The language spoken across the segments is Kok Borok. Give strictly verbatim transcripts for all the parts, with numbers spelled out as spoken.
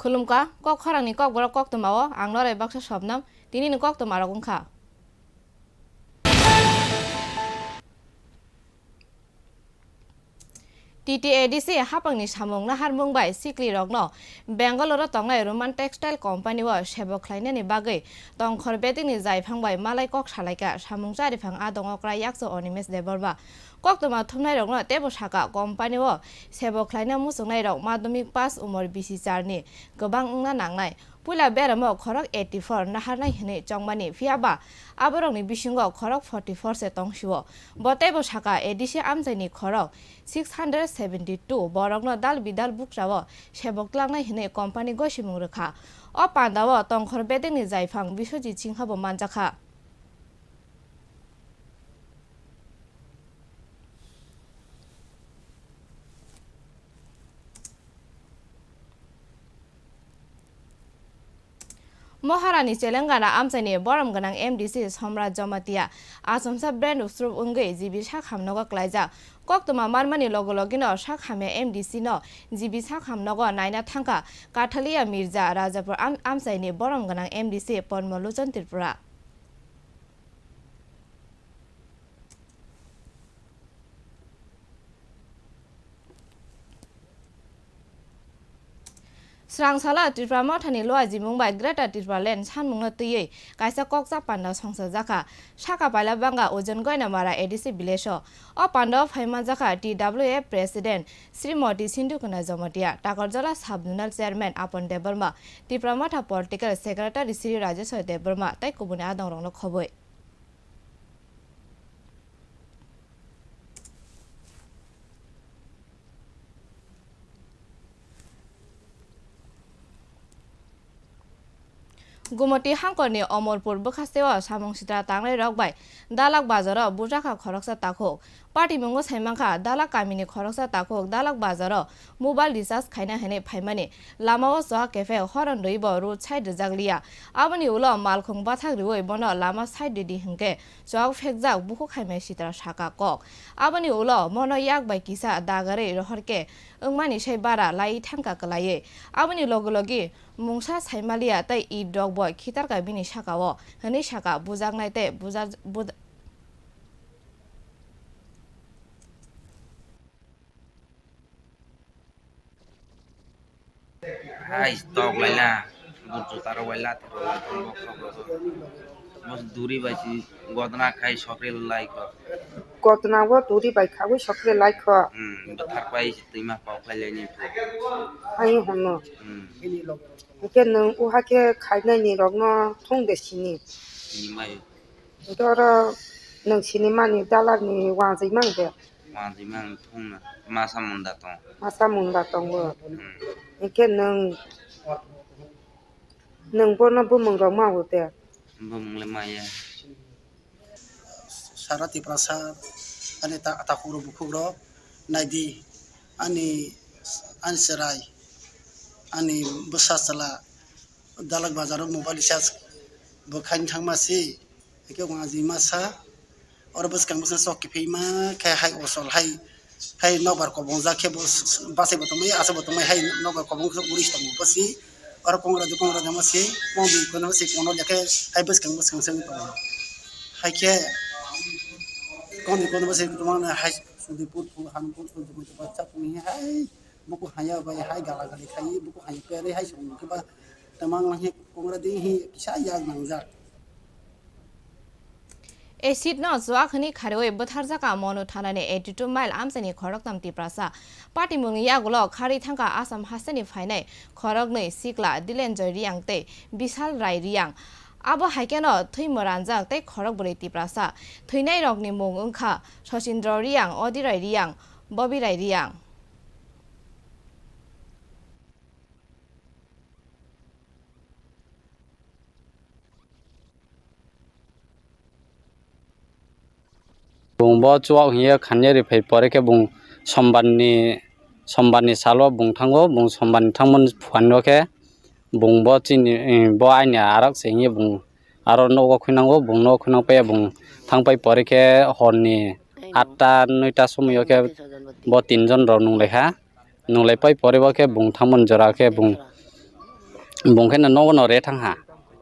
Khulumkha, kok khorangni kokborok koktwmao ang Norai Baksa Sobnam, tinini koktwmarok wngkha. T T A D C hapangni samung naharmung bai siklirokno Bangalore-o tongnai Roman Textile Company-o sebok khlainani bagwi tongkhor bedekni jaiphang bai malai kok salaikha samung chariphang adong okra yakchu Animesh Debbarma. Koktwma thumnairokno teibo sakha, company-o sebok khlaina muchungnairok madhyamik pass umor bisi charni kwbang wngna nangnai. Puila beramo khorok eighty four naharnai hwnwi chongmani, phiya ba aborokni bisingo khorok forty four se tongsio. Bo teibo sakha, A D C amchaini khorok six hundred seventy two borokno dal bidal bukrao sebok tlangnai hwnwi company gosimung rwkha. O pandao tongkhor bedekni jaiphang Biswajit Singha bo manjakha. Moharani Telangana amchaini borom gwnang M D C Somrat Jamatia achomsa brain stroke wngwi G B sak hamnogo klaijak. Koktwma marmani logo logino sak hamya M D C no G B sak hamnogo naina thangkha Kathalia Mirza, Rajapur am-, amchaini borom gwnang M D C Padma Lochon Tripura. Srangsala Tipra Mothani luajimung bai Greater Tipraland sanmungno twiwi kaisa kokchap panda songchajakha, saka paila bangkha Ojon Goinamara A D C village-o. O pandao phai manjakha T W F President Srimoti Sindhu Kumar Jamatia, Takarjala Sub-Zonal Chairman Apan Debbarma, Tipra Motha Political Secretary Sri Rajeswar Debbarma tei kubuni adongrokno khobwi. Gumoti hangkorni Omorpur bwkhasteo samung sitra tangnai rok bai Dalak bazaro bujakha khoroksa takhuk. Patimungo saimankha, Dalak kamini khoroksa takhuk Dalak bazaro mobile recharge khaina hwnwi phaimani lamao choa kephek horon rwibo road side rijak liya. Aboni ulo malkhung bathak riwi bono lama side ridi hwnkhe chok phekjak bukhuk hai mai sitra saka kok. Aboni ulo mono yak bai kisa dagarwi rohor khe wngmani sai bara lai thangkha kwlaiwi. Aboni logi logi mungsa saimaliya tei it rok bo khitarkha bini sakao, hwnwi saka bujaknai tei buja-, buj-, Hai tok laila, buchu taro waila taro waila taro bok tok bok. Bos duri bai si godna khai sokre lai kho. Godna bo duri bai khawi sokre lai kho. Hmm, bwthar pai si twima pau khai lai ni phu. Hai hono. Hmm. Hwnkhe nwng uha khe khainai ni rok no thung de sini. Sini mai. Hwnkhe oro nwng sini mani dalar ni wanjwi mang de. Wanjwi mang thung na. Masa munda tong. Masa munda tongo. Hmm. Hwnkhe nwng, nwng bono bumung rok ma bo de. Bumung le maya. Sara Tiprasa ani ta-, takhuk rok bukhuk rok naidi ani, ani chwrai ani bwsa chwla Dalak bazaro mobile recharge bo khaina thangma si, hwnkhe wanjwi masa oro bwskang bwskang chok kiphilma khe hai osol hai, hai nokbar kobongjak khe bo s-, s-, bachai bo tongmai aswk bo tongmai hai nokbar kobong khe uri tongma si oro kongra di kongra di ma si kong di kono si kono ya khe hai bwskang bwskang se wng tongo hai khe kong di kono si tongma hai sudipur phu hanpur phu jumui bacha tongmani hai. Buku haya bai hai gala gali khai, buku haya pere hai song khe ba tamang lang he kongra di hi kisa yak nangjak. Acid no chuak hwnwi kharwi bwtharjakha Monu thanani eighty two mile amchaini khoroktham Tiprasa. Patimungni yagulo kharwi thangkha Assam hasteni phainai khoroknwi sikla Dilenjoy Riang tei Bisal Rai Riang. Abo hai kheno thwi mwranjak tei khorok bwrwi Tiprasa. Thwinairokni mung wngkha Sachindra Riang, Odi Rai Riang, Bobi Rai Riang. Bung bo chuak hiye khanya ri phai pore khe bung sombar ni, sombar ni salo bung thango, bung sombar ni thangmani phuan o khe bung bo chini, bo aini arak se hiye bung aro nogo khunango, bung nogo khunang paiya bung thang pai pore khe hor ni atta noita somoi o khe bo tin jon rok nung lai kha. Nung lai pai pore bo khe bung thangmani jora khe bung Bung khe no nogo no re thang ha.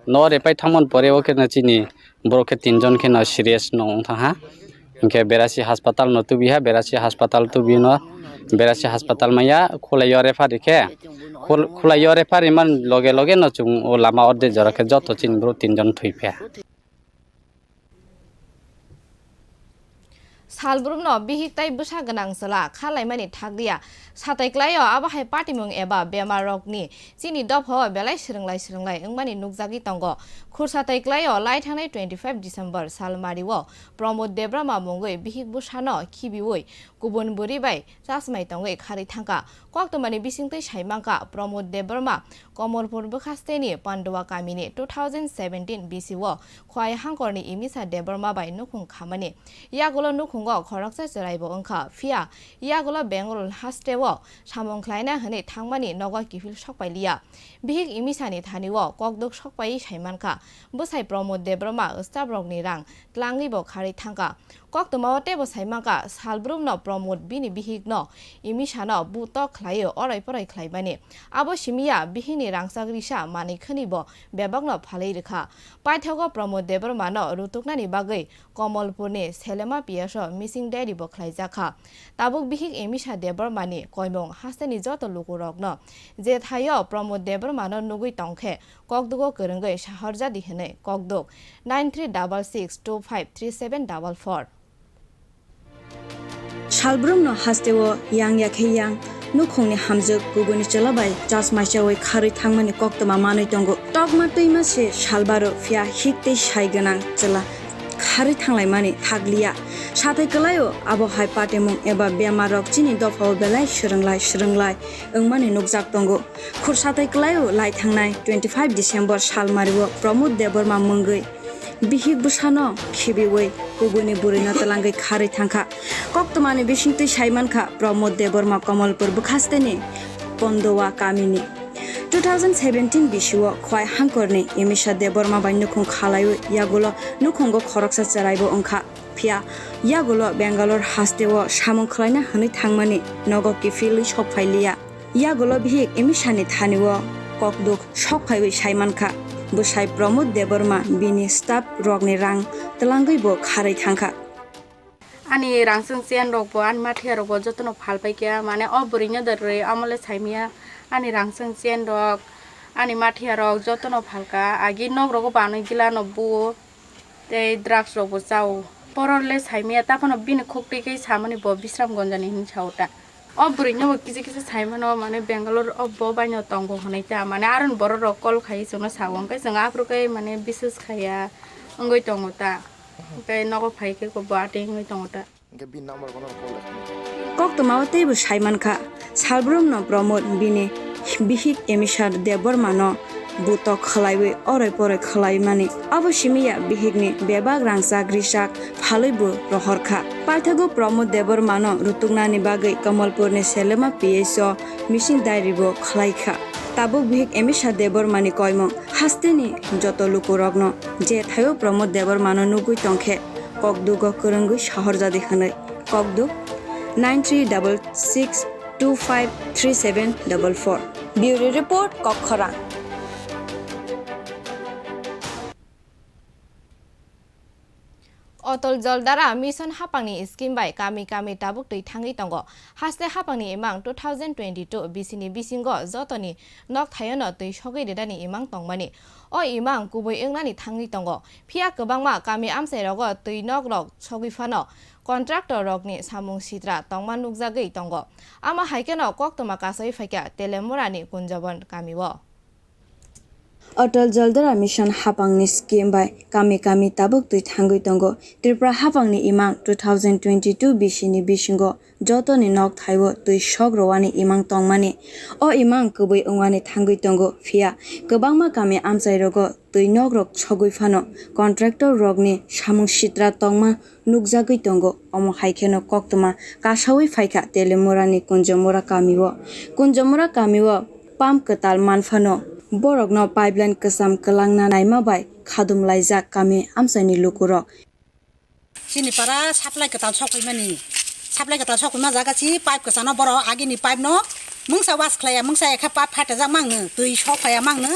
No re pai thangmani pore o khe no chini borok khe tinjon khe no serious no wng thang ha. Hinkhe Berasi hospital no tubi ha, Berasi hospital tubi no, Berasi hospital maya Khulai o refer ri khe, Khul-, Khulai o refer ri man loge loge no chwng o lama o de jora khe joto chini borok tinjon thwi pha. Salbrumno bihik tai bwsa gwnang chwla kha laimani thakliya. Satai klaio abo hai patimung eba bemar rokni chini dophao belai swrwnglai swrwnglai wngmani nukjagwi tongo. Khursatai klaio lai thangnai twenty five December salmario Pramod Debbarma mungwi bihik bwsano khibiwi kubun bwrwi bai chasmai tongwi kharwi thangkha. Koktwmani bisingtwi sai mankha, Pramod Debbarma Komolpur bwkhasteni Pandowa kamini two thousand seventeen bisio Khwai hangkorni Imisa Debbarma bai nukhung khamani. Yagulo nukhungo khoroksa chwraibo wngkha, phiya yagulo Bengaluru hasteo samung khlaina hwnwi thangmani nogo kiphil sokpailiya. Bihik Imisani thanio kokduk sokpaiwi sai mankha, bwsai Pramod Debbarma staff rokni rang tlangwibo kharwi thangkha. Koktwmao teibo sai mankha, salbrumno Pramod bini bihikno Imisano butok khlaiwi oroi poroi khlaimani. Abo simiya bihikni rangchak risa manwi khwnibo bebakno phalwi rwkha. Paithago Pramod Debbarmano rutuknani bagwi Komolpurni Selema P S o missing diary bo khlaijakha. Tabuk bihik Imisa Debbarmani koimung hasteni joto lukurokno je thaio Pramod Debbarmano nugwi tongkhe kokdugo kwrwngwi sahorjadi hwnwi kokduk nine three double six two five three seven double four. Salbrumno hasteo yang ya khe yang, nukhungni hamjwk kubuni chwla bai chasmai chawi kharwi thangmani koktwma manwi tongo. Tokma twima se salbaro phiya hik tei sai gwnang chwla kharwi thanglaimani thakliya. Satai kwlaio abo hai patimung eba bemarrok chini dophao belai swrwnglai swrwnglai wngmani nukjak tongo. Khursatai kwlaio lai thangnai twenty five December salmario Pramod Debbarma mungwi bihik bwsano khibiwi kubuni bwrwino twlangwi kharwi thangkha. Koktwmani bisingtwi sai mankha, Pramod Debbarma Komolpur bwkhasteni Pondowa kamini. Two thousand seventeen bisio Khwai hangkorni Imisa Debbarma bai nukhung khalaiwi yagulo nukhungo khoroksa chwraibo wngkha. Phiya yagulo Bangalore hasteo samung khlaina hwnwi thangmani nogo kiphilwi sokphailiya. Yagulo bihik Imisani thanio kokduk sokphaiwi sai mankha, bwsai Pramod Debbarma bini staff rokni rang twlangwibo kharwi thangkha. Ani rangchwng chen rokbo, ani mathiya rokbo jotono phalpaikha, mane o bwrwino da rwi amole saimaya, ani rangchwng chen rok, ani mathiya rok jotono phalkha, agi nok rogo banwi gilano buo. Tei drugs rokbo chao. Borok le saimaya, taphano bini khuk twi khe samani bo Bisramganjani hinwi sao ta. O bwrwino bo kisa kisa saimano, mane Bangalore o bo baino tongo hwnwi ta, mane aron borok rok call khai chwngno sao, hwnkhe chwng aphuru khe mane biswas khaiya wngwi tongo ta. Hwnkhe nogo phai khe bo atwi wngwi tongo ta. Hwnkhe bini number bono call khainai. Koktwmao teibo sai mankha, salbrumno Pramod bini bihik Emisar Debbarmano butok khlaiwi oroi poroi khlaimani. Abo simiya bihikni bebak rangchak richak phalwi bo rohorkha. Paithago Pramod Debbarmano rutuknani bagwi Kamalpurni Selema P H o missing diary bo khlaikha. Tabuk bihik Emisar Debbarmani koimung hasteni joto lukurokno je thaio Pramod Debbarmano nugwi tongkhe, kokdugo kwrwngwi sahorjadi hwnwi. Kokduk nine three double six two five three seven double four. Bureau Report, Kokkhorang. Otol Joldara Mission hapangni scheme bai kami kami tabuk twi thangwi tongo. Haste hapangni imang two thousand twenty-two bisini bisingo jotoni nok thaiono twi sogwi rwnani imang tongmani. O imang kubui wngnani thangwi tongo. Phiya kwbangma kami amchairogo twi nokrok sogwi phano contractor rokni samung sitra tongma nukjagwi tongo. Amo hai kheno koktwma kasawi phaikha Telemurani Kunjabon kamio. Atal Jaldara Mission hapangni scheme bai kami kami tabuk twi thangwi tongo. Tripura hapangni imang two thousand twenty-two bisini bisingo jotoni nok thaio twi sok rwani imang tongmani. O imang kwbwi wngwani thangwi tongo, phiya kwbangma kami amchairogo twi nokrok sogwi phano contractor rokni samung sitra tongma nukjagwi tongo. Omo hai kheno koktwma kasawi phaikha Telemurani Kunjamura kamio. Kunjamura kamio pump kwtal manphano borokno pipeline kwcham kwlangna naima bai khadum laijak kami amchaini lukurok. Chini para supply kwtal sokphaimani. Supply kwtal sokphaima jaga si pipe kwchano borok agini pipe no Mungsa was khlaiya, mungsa ekha pipe phatajak mangno, twi sok phaiya mangno.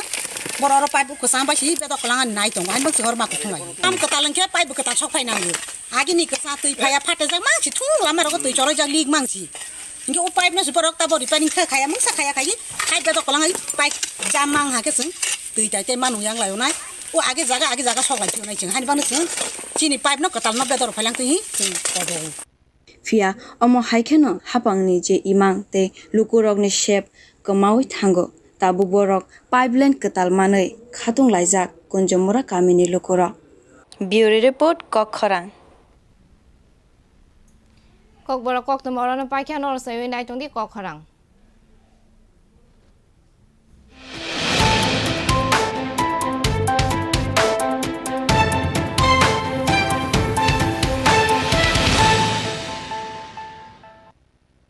Borok oro pipe kwchang bai si bedok kwlangani nai tongo, haino bwswk hor ma kuthung lai. Tam kwtal hwnkhe pipe bo kwtal sok phai nango. Agini kwchang twi phaiya phatajak mang si thung lama rogo twi choroi jak lik mang si. Hwnkhe o pipe no si borok ta bo repairing kha khaya mungsa khaya khai pipe bedok kwlang ai pipe jam mang ha khe chwng twi tai tai manu yang lai onai. O age jaga age jaga sok lai phiyonai chwng haino bano chwng chini pipe no kwtal no bedok phailang twi hi chwng kobo. Phiya omo hai kheno haphangni je imang tei lukurokni sep kwmaui thango, tabuk borok pipeline kwtal manwi khatung laijak Kunjumura kamini lukurok. Bureau Report, Kok Khorang. Kokborok koktwma orono paikha, norok saiwi naitongdi Kok Khorang.